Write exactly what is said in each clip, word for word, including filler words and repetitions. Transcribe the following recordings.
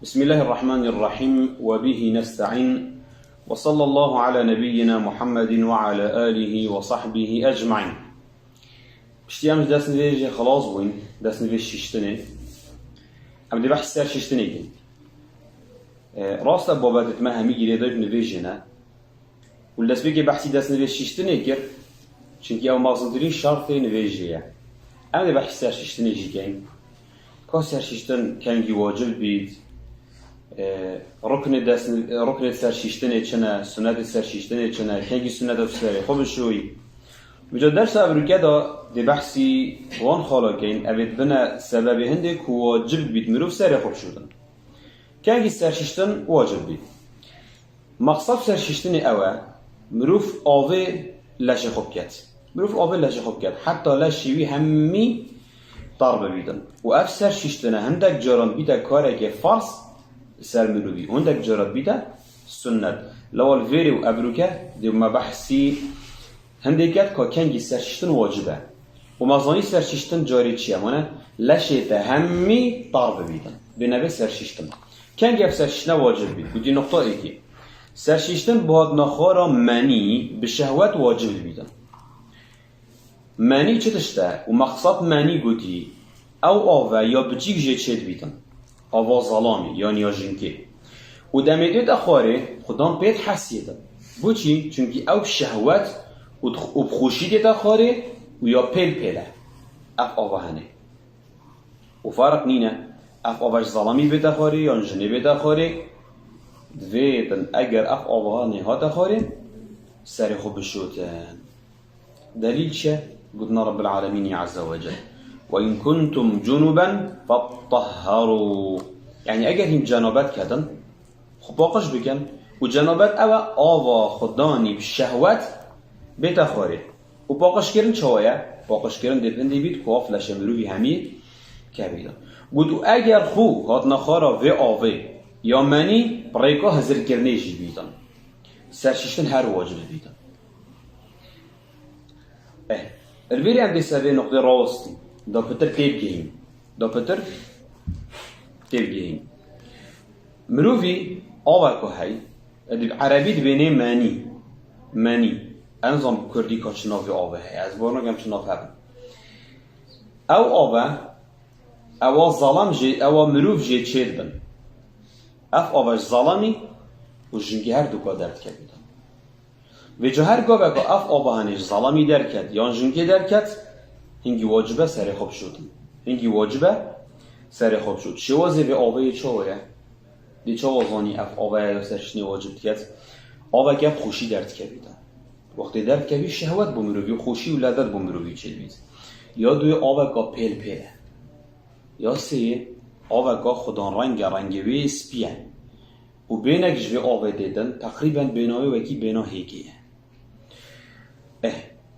بسم الله الرحمن الرحيم، وبه نستعين، وصلى الله على نبينا محمد وعلى آله وصحبه أجمعين. Piştî em ji destnivêjê xilas bûyn, destnivêj şîştinê. Em dê behs ser şîştinê kin. E, rast e, babetê me hemî girêdayî bi nivêjê ne. Û li destpêkê behsî destnivêj şîştinê kir, çimkî ew mezintirîn şertê nivêjê ye. Em dê behsî ser şîştinê jî keyn. Ka ser şîştin kengî wacib bît, e, ruknê destni-, ruknê ser şîştinê çi ne, sunetê ser şîştinê çi ne, kengî sunet e tu serê xwe bişoyî. Vêca dersa evroke de dê behsî wan xala keyn, ev ê dibine sebebê hindê ku wacib bît mirov serê xwe bişotin. Kengî ser şîştin wacib bît. Maqsad ser şîştinê ew e, mirov avê leşê xwe biket. Mirov avê leşê xwe biket. Heta leşê wî hemî tar bibîtin. Û ev ser şîştine hindek caran bîte kareke farz ser mirovî. Hindek caran bîte sunnet. Lewal vêrê û evroke dê me behsî Hindê ket ka kengî serşîştin wacib e. Û me zanî serşîştin carê çi ye? Mane leşê te hemî tar bibîtin. Bê nebe serşîştin. Kengî ev serşîştine wacib bît? Gotî noqta êkê. Serşîştin bi hatina xwe ra menî bi şehwet wacib dibîtin. Menî çi tişt e? Û mexsad menî gotî, ew ave ya biçîk jê çêdibîtin. Ava zelamî, yan ya jinkê. Û demê dête xwarê, xudan pê dihesiyêtin. Bo çî? Çimkî ew bi şehwet û dix-, û bi xweşî dête xwarê û ya pêl pêl e. Ev ava hene. Û ferq nîne. Ev ava ji zelamî bête xwarê yan jinê bête xwarê. Divêtin eger ev ava hene hate xwarê, serê xwe bişotin. Delîl çi ye? Gotina Rabbil Alemînê Azze ve Celle. "Ve in kuntum cunuben fettahharu." Yanî eger hîn cenabet ketin, xwe paqij bikin. Û cenabet ew e, ava xwe danî bi şehwet bête xwarê. Û paqijkirin çawa ye? Paqijkirin dê bindî bît ku av leşe mirovî hemî kevî de. Got, û eger xwe hatina xwe ra vê avê ya menî bi rêka hizirkirinê jî bîtin. Serşîştin her wacib dibîtin. Eh, li vêrê em dê ser vê noqtê rawestîn. Da pitir têbigihîn. Da pitir têbigihîn. Mirovî aveko hey, di erebî dibênê menî. Menî. Ez nizam bi kurdî ka çi navê avê heye. Ez bar nakem çi nav hebin. Ew ave, ewa zalam jê, ewa mirov jê çêdibin. Ev ava ji zalamî û jinkî her duka derdikevîtin. Vêca her gaveka ev ava henê ji zalamî derket yan jinkê derket, hingî wacib e serê xwe bişotin. Hingî wacib e serê xwe bişot. Şêwazê vê avê yê çawa ye? Dê çawa zanî ev ava ya serşîştinê wacib diket? Aveke bi xweşî derdikevî de. Wextê derdikevî şehwet bo mirovî û xweşî û lezet bo mirovî çêdibît. Ya duyê aveka pêl pêl e. Ya sêyê aveka xudan reng e, rengê wê spî ye. Û bênek ji vê avê tê din, teqrîben bêna wê wekî bêna hêkê ye. Eh,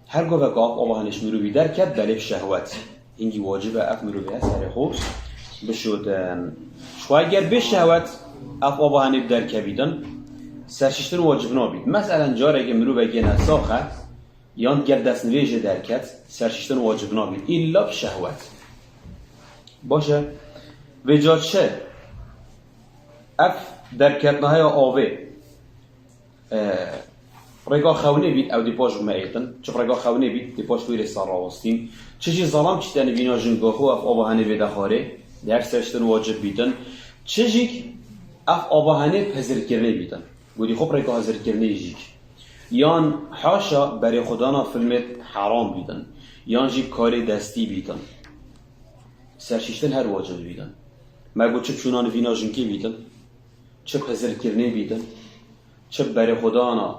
her goveka av ava henê ji mirovî derket, belê bi şehwet. Hingî wacib e ev mirovê serê xwe bişotin. Ji xwe eger bê şehwet ev ava henê bi derkevîtin, serşiştin wacib nabît. Meselen carekê mirovekê ne sax e, yan gel destnivêjê derket, serşiştin wacib nabît. Îlla bi şehwet. Baş e, vêca çi? Ev derketnaheya avê, e, rêka xewnê bît, ew dê paş bi me êtin. Çi rêka xewnê bît, dê paş wê rê ser rawestîn. Çi jî zalam çîte nivîna jinka xwe, ev ava henê vê dexwarê. Dê her serşiştin wacib bîtin. Çi jî ev ava henê bi hizirkirinê bîtin. Gotî xwe bi rêka hizirkirinê jîk. Yan haşa berê xwe dana filmê heram bîtin. Yan jî karê destî bîtin. Serşiştin her wacib dibîtin. Me got çi bi çûna nivîna jinkê bîtin, çi bi hizirkirinê bîtin, çi bi berê xwe dana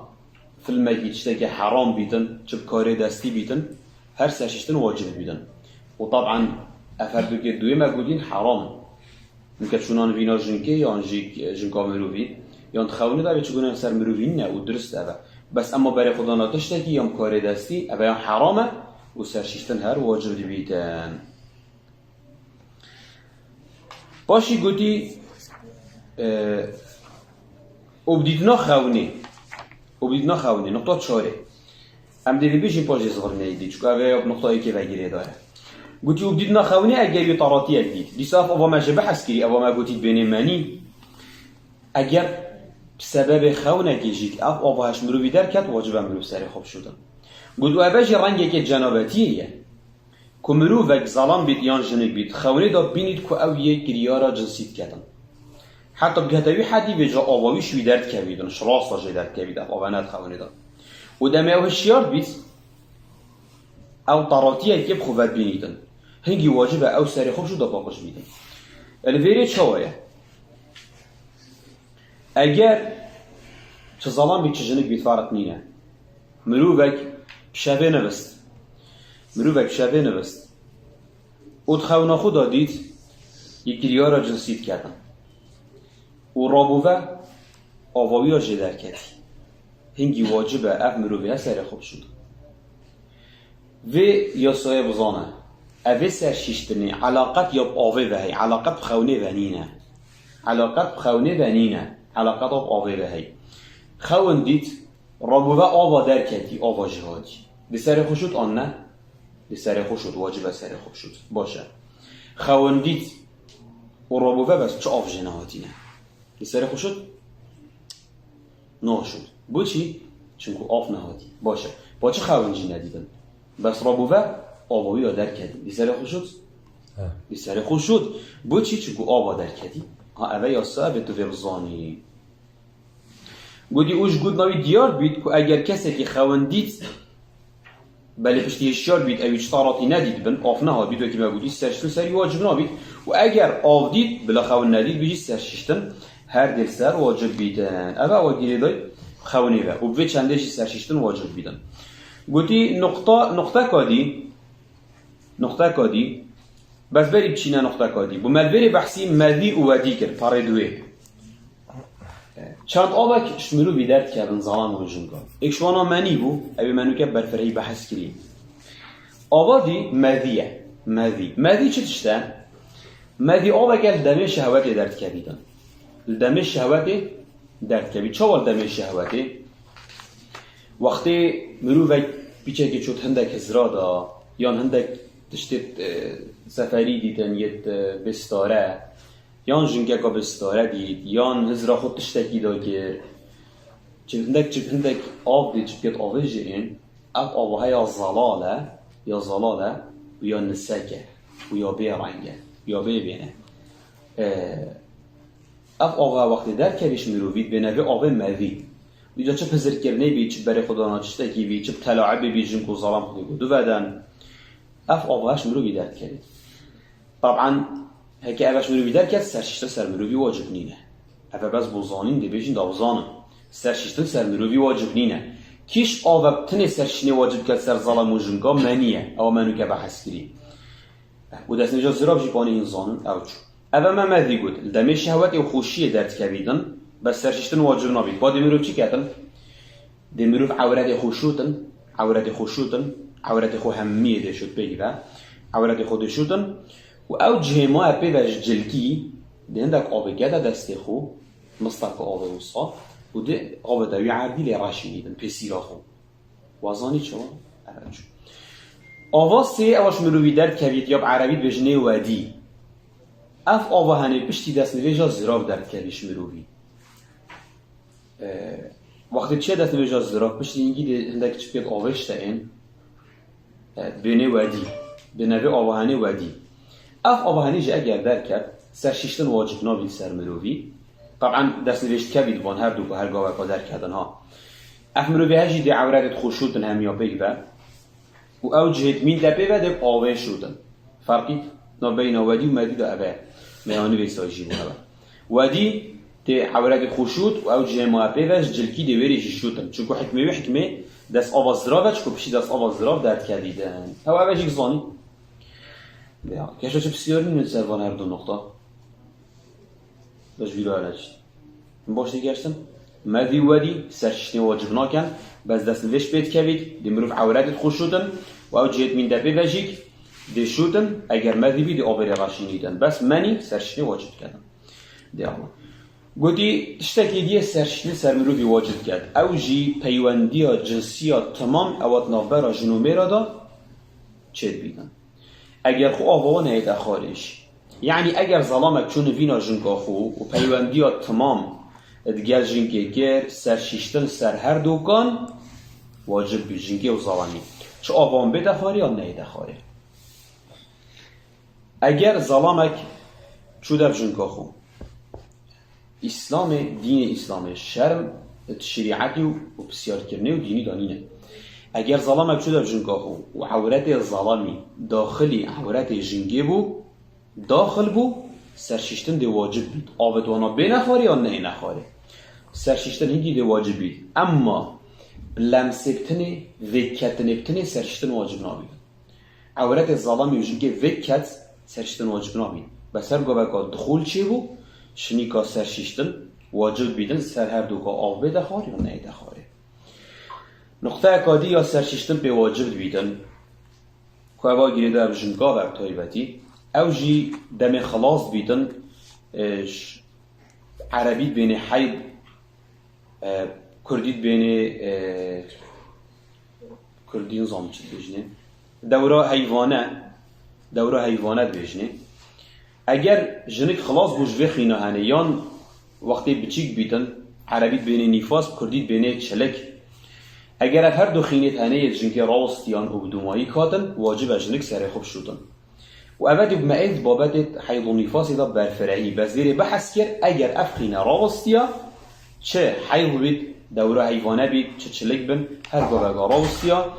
filmekî tiştekî heram bîtin, çi bi karê destî bîtin, her serşiştin wacib dibîtin. Û tab'an ev her dukê duyê me gotîn heram in. Mike çûna nivîna jinkê yan jî jinka mirovî, yan di xewnê de vê çi gune ser mirovî nîne û dirist ev e. Bes ema berê xwe dana tiştekî yan bi karê destî, ev e yan heram e û serşiştin her wacib dibîtin. Paşî gotî, e, û bi dîtina xewnê. Û bi dîtina xewnê. Noqta çarê. Em dê bibêjin paşê zivirneyî dî. Çunku ev ya bi noqta êkê ve girêdar e. Gotî, û bi dîtina xewnê eger wî taratiyek dît. Dîsa ev ava me ji behs kirî, eva me gotî dibênê menî. Eger bi sebebê xewnekê jî ev ava ji mirovî derket, wacib e mirov serê xwe bişûtin. Got, û ev jî rengekê cenabetiyê ye. Ku mirovek zalam bît yan jinik bît, xewnê de bînît ku ew yê kiryara cinsî diketin. Heta bigihete wî hedî vêca ava wî ji wî derdikevîtin, ji rasta jê derdikevît, ev ava ne di xewnê de. Û demê ew hişyar bît, ew taratiyekê bi xwe ver bînîtin. Hingî wacib e ew serê xwe bişût da paqij bîtin. Li vêrê çawa ye? Eger çi zalam bît, çi jinik bît, ferq nîne. Mirovek bi şevê nivist. Mirovek bi şevê nivist. Û di xewna xwe de dît, yê kiryara cinsî diketin. Û rabûve ava wî ya jê derketî. Hingî wacib e ev mirovî serê xwe bişût. Vê yasayê bizane. Evê serşîştinê eleqet ya bi avê ve heye, eleqet bi xewnê ve nîne. Eleqet bi xewnê ve nîne. Eleqet bi avê ve heye. Xewn dît, rabûve ava derketî, ava jî hatî. Di serê xwe şût an ne? Di serê xwe şût, wacib e serê xwe bişût. Baş e. Xewn dît û rabûve bes çi av jê nehatîne. Li serê xwe şût? Naşût. Boçî? Çinku av nehatî. Baş e. Pa çi xewin jî nedîtin? Bes rabûve ava wî ya derketî. Li serê xwe şût? He. Li serê xwe şût. Boçî? Çinku ava derketî. Ha, eve yasa, eve tu vê bizanî. Gotî, û ji gotina wî diyar bît ku eger kesekî xewin dît, belê piştî hişyar bît, ew ê çi taratî nedît bin, av nehat bît, wekî me gotî, serşîştin serî wacib nabît. Û eger av dît, bila xewin nedît, bî jî serşîştin her dê li ser wacib bîtin. Ev e, ew girêdayî xewnê ve. Û bi vê çendê jî serşîştin wacib bîtin. Gotî, nuqta, nuqteka dî, nuqteka dî, bes berî biçîne nuqteka dî. Bû me li vêrê behsî medî û wedî kir, parê duwê. Çend avek ji mirovî derdikevin zalam û jinka. Êk ji wana menî bû, ew ê me nûke berfirehî behs kirî. Ava dî medî ye. Medî. Medî çi tişt e? Medî avek e li demê şehwetê derdikevîtin. Li demê şehwetê derdikevî. Çawa li demê şehwetê? Wextê mirovek pîçekê çût hindek hizra da, yan hindek tiştê, e, seferî dîtin yêt, e, bê stare, yan jinkeka bi stare dît, yan hizra xwe tiştekî da kir. Çi hindek, çi hindek av dê, çi bikêt avê jê ên, ev ava heya zelal e, ya zelal e, û ya nisek e, û ya bêreng e, û ya bêbên e. Ee, ev ava wextê derkevî ji mirovî, dibêne vê avê mevî. Îca çi pizirkirinê bî, çi berê xwe dana tiştekî bî, çi bi telaibê bî, jin ku zelam xwedê ku duveden. Ev ava ji mirovî derdikevî. Tab'an, heke ev ji mirovî derket, serşiştin ser mirovî wacib nîne. Ev e bes bo zanîn, dê bêjin da bizanin. Serşiştin ser mirovî wacib nîne. Kîş ava tinê serşiştinê wacib ket ser zalam û jinka, menî ye. Ewa me nûke behs kirî. Û destnêja zirav jî panê hîn zanin, ew çû. Ev e me medî got. Li demê şehwetê û xweşiyê derdikevîtin, bes serşiştin wacib nabît. Ba dê mirov çi ketin? Dê mirov ewretê xwe şûtin, ewretê xwe şûtin, ewretê xwe hemiyê dê şût pêk ve, ewretê xwe dê şûtin û ew cihê maye pê ve ji cilkî dê hindek avê kete destê xwe, misteke avê wisa û dê avê de wî erdî lê reşînîtin pêsîra xwe. Wazanî çawa? Ev çû. Ava sê ewa ji mirovî derdikevît ya bi erebî dibêjinê wedî. Ev ava henê piştî destnivêja zirav derdikevî ji mirovî. E, wextê çiye destnivêja zirav, piştî hingî dê hindek çi bikêt avê ji te ên, e, bênê wedî, bêne vê avahanê wedî. Ev avahanê jî eger derket, serşîştin wacib nabît ser mirovî. Tab'an destnivêj dikevît van her du ku her gaveka derketin ha. Ev mirovî he jî dê ewretê xwe şûtin hemiya pêk ve. Û ew cihêt mîn de pê ve dê bi avê şûtin. Ferqî navbeyna wedî û medî de ev e. Meyanî vê sayî jî bû ev e. Wedî tê ewretê xwe şût û ew cihê maye pê ve ji cilkî dê wêrê jî şûtin. Çunku hikmê wî hikmê dest ava zirav e, çunku piştî dest ava zirav derdikevî din. Ew ev e jî zanî. Ya, keşa çi pisyarî ne ser van her du noqta? Bes bîra hele çi. Baş tê gerştin. Medî û wedî serşiştinê wacib nakin, bes destnivêj pê dikevît, dê mirov ewretê xwe şûtin û ew cihêt mîn de pê ve jîk dê şûtin, eger medî bî dê avê rê reşînîtin. Bes menî serşiştinê wacib diketin. Dê ama. Gotî, tiştekê dî yê serşiştinê ser mirovî wacib diket. Ew jî peywendiya cinsiya temam ewa di navbera jin û mêra de çêdibîtin. Eger xwe ava wan heyete xarê jî. Yanî eger zalamek çû nivîna jinka xwe û peywendiya timam digel jinkê kir, serşîştin ser her dukan wacib bî, jinkê û zalamî. Çi ava wan bête xwarê yan neyête xwarê. Eger zalamek çû dev jinka xwe, Îslamê, dînê Îslamê şerm di şerîetî û, û pisyarkirinê û dînî de nîne. Eger zalamek çû dev jinka xwe û ewretê zalamî daxilî ewretê jinkê bû, daxil bû, serşîştin dê wacib bît. Avêt wana bêne xwarê yan neyêne xwarê. Serşîştin hingî dê wacib bît. Emma bi lemsê bi tinê, vêketinê bi tinê serşîştin wacib nabît. Ewretê zalamî û jinkê vêket serşîştin wacib nabît. Bes her gaveka dixûl çêbû, şinîka serşîştin wacib bîtin, ser her duka av bête xwarê yan neyête xwarê. Nuqteyeka dî ya serşîştin pê wacib dibîtin, ku eva girêdayî bi jinka ve bi taybetî, ew jî demê xilas dibîtin, e, ş-, erebî dibênê heyd, e, kurdî dibênê, e, kurdî nizam çi dibêjinê. Dewra heyvane, dewra heyvane dibêjinê. Eger jinik xilas bû ji vê xîna henê, yan wextê biçîk bîtin, erebî dibênê nîfas, kurdî dibênê çilik. Eger ev her du xînêt henê yê jinkê rawistiyan û bi dûmayî hatin, wacib e jinik serê xwe bişûtin. Û eve dî me êd babetê heyd û nîfasê de berfirehî, bes vêrê behs kir, eger ev xîne rawistiya, çi heyv bît, dewra heyvane bît, çi çilik bin, her gaveka rawistiya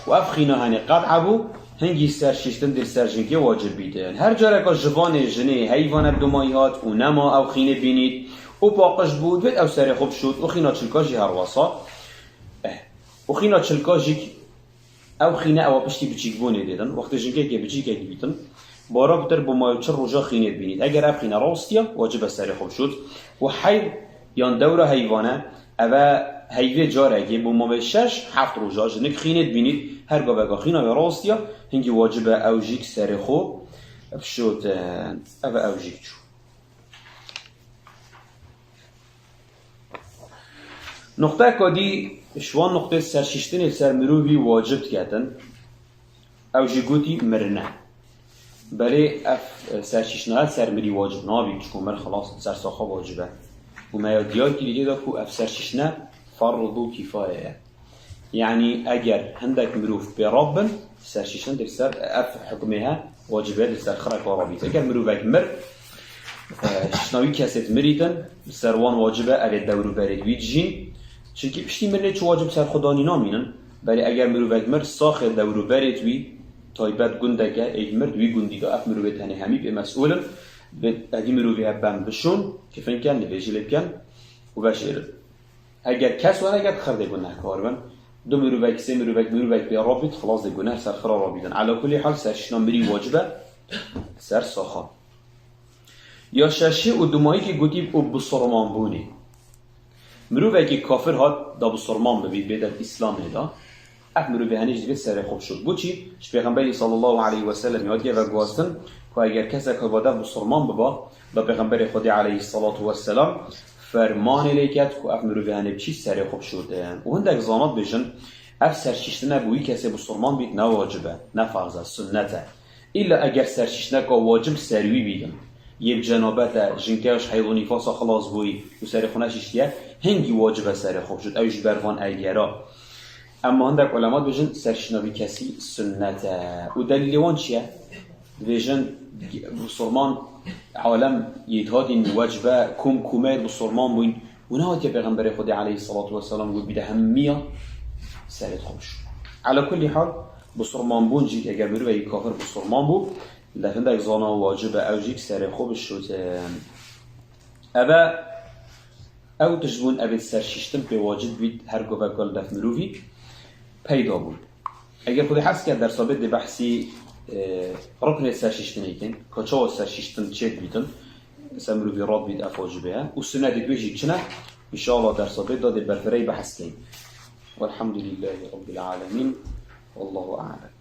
û ev xîna henê qet'a bû, hingî serşîştin dê li ser jinkê wacib bîtin. Her careka ji vanê jinê heyvane bi dûmayî hat û nema ew xînê bînît û paqij bû, divêt ew serê xwe bişût û xîna çilka jî her wesa. Eh, û xîna çilka jî Ew xîne ewa piştî biçîkbûnê dê din. Wextê jinkekê biçîkek dibîtin, bara pitir bo mayo çil roja xînê dibînît. Eger ev xîne rawistiya, wacib e serê xwe bişût. Û heyv yan dewra heyvane, eve heyvê carekê bo mavê şeş, heft roja jinik xînê dibînît. Her gaveka xîna wê rawistiya, hingî wacib e ew jîk serê xwe bişût. Eve ew jîk çû. Nuqteka dî ji wan nuqtê serşîştinê li ser mirovî wacib diketin, ew jî gotî mirin e. Belê ev, e, serşîştina li ser mirî wacib nabî, çiko mir xilas li ser saxa wacib e. Û me ya diyar kirî lê de ku ev serşîştine ferdu kîfaye ye. Yanî eger hindek mirov pê re bin, serşîştin dê li ser ev hukmê he, wacib e dê li ser xireka re bît. Eger mirovek mir, e, şiştna wî kesê mirîtin, li ser wan wacib e ev ê dewr û berê wî dijîn. Çimkî piştî mirinê çi wacib ser xwe danî namînin. Belê eger mirovek mir, saxê dewr û berê wî, taybet gundek e, êk mir di wî gundî de, ev mirovê tenê hemî pê mesûl in, bi evî mirovî hep ben bişûn, kifin ken, nivêjî lê bikin û veşêrin. Eger kes were, eger xir dê gunehkar bin. Du mirovek, sê mirovek, mirovek pê re bît, xilas dê guneh ser xira re bîtin. Ela kulî hal serşîştina mirî wacib e ser saxa. Ya şeşê û dumayîkê gotî û bisurman bûnê. Mirovekî kafir hat da bisurman bibît, bê dev Îslamê de. Ev mirovê henê jî divê serê xwe bişût. Boçî? Ji Pêxemberî sallallahu aleyhi ve sellem hatiye veguhastin ku eger kesek heba dev bisurman biba, da Pêxemberê Xwedê aleyhissalatu vesselam fermanê lê ket ku ev mirovê henê biçî serê xwe bişûtin. Û hindek zana dibêjin, ev serşîştine bi wî kesê bisurman bît ne wacib e, ne ferz e, sunnet e. Îlla eger serşîştineka wacib li ser wî bîtin. Yê bi cenabet e, jinke ji heyz û nîfasa xilas bûyî û serê xwe neşîştiye, hingî wacib e serê xwe bişût, ew jî ber van egera. Emma hindek ulema dibêjin, serşîştina vî kesî sunnet e. Û delîlê wan çi ye? Dibêjin, bisurman alem yê hatîn wecbe, kom komeyê bisurman bûyn. Û nehatiye Pêxemberê Xwedê aleyhissalatu vesselam got bîde hemiya serê xwe bişû. Ela kulî hal, bisurman bûn jî, eger mirovekî kafir bisurman bû, li hindek zana wacib e ew jî serê xwe bişûtin. Eve, ew tişt bûn, evê serşîştin pê wacib bît her goveka li def mirovî peyda bûn. Eger Xwedê hez ke dersa bê dê behsî, e, ruknê serşîştinê kin, ka çawa serşîştin çêdibîtin, ser mirovî radibît ev wacibê ye. Û sunetê wê jî çi ne? Înşallah dersa bê da dê berfireyî behs keyn. Welhamdulîllahî Rabbil Alemîn. Wallahu a'lem.